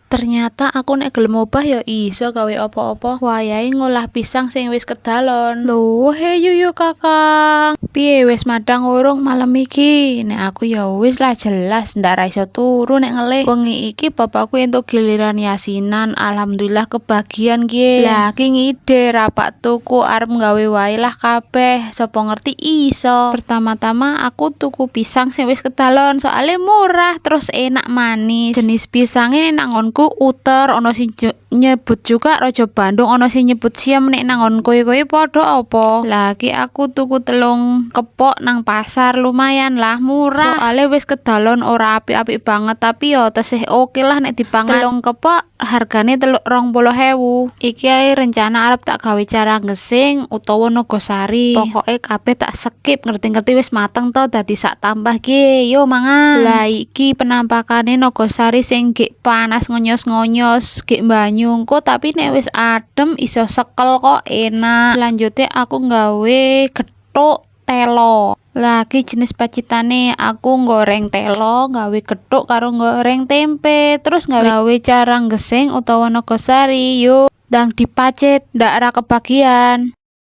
Ternyata aku nek gelem obah ya iso gawe apa-apa. Wayahe ngolah pisang sing wis kedalon. Lho, he yuyu Kakang. Piye, wis madang urung malem iki? Nek aku ya wis lah, jelas ndak ra iso turu nek ngelih. Wengi iki bapakku entuk giliran yasinan. Alhamdulillah kebagian ki. Lah, ki ngide rapak tuku, arep nggawe wae lah kabeh. Sapa ngerti iso. Pertama-tama aku tuku pisang sing wis kedalon, soalnya murah terus enak manis. Jenis pisangnya nang nggonku uter, ono sing nyebut juga Rojo Bandung, ono sing nyebut siam. Nek nang nggon kowe-kowe padha apa? Lah, ki aku tuku 3 kepok nang pasar, lumayan lah murah. Soalnya wis kedalon, ora apik-apik banget, tapi yo tesih oke lah nek dipangan. 3 kepok hargane 20.000. Iki ae rencana arep tak gawe carang gesing utawa nogosari. Pokoke kabeh tak skip, ngerti-ngerti wis mateng to, dadi sak tambah ki. Yo mangan. Lah, iki penampakane nogosari sing gek panas ngonyos-ngonyos, gek banyu engko, tapi nek wis adem iso sekel kok, enak. Selanjutnya aku nggawe gethuk telo. Lagi jenis pacitane aku goreng telo, gawe gethuk karo goreng tempe, terus gawe carang gesing utawa nogosari. Yo ndang dipacit, ndak ra kebagian.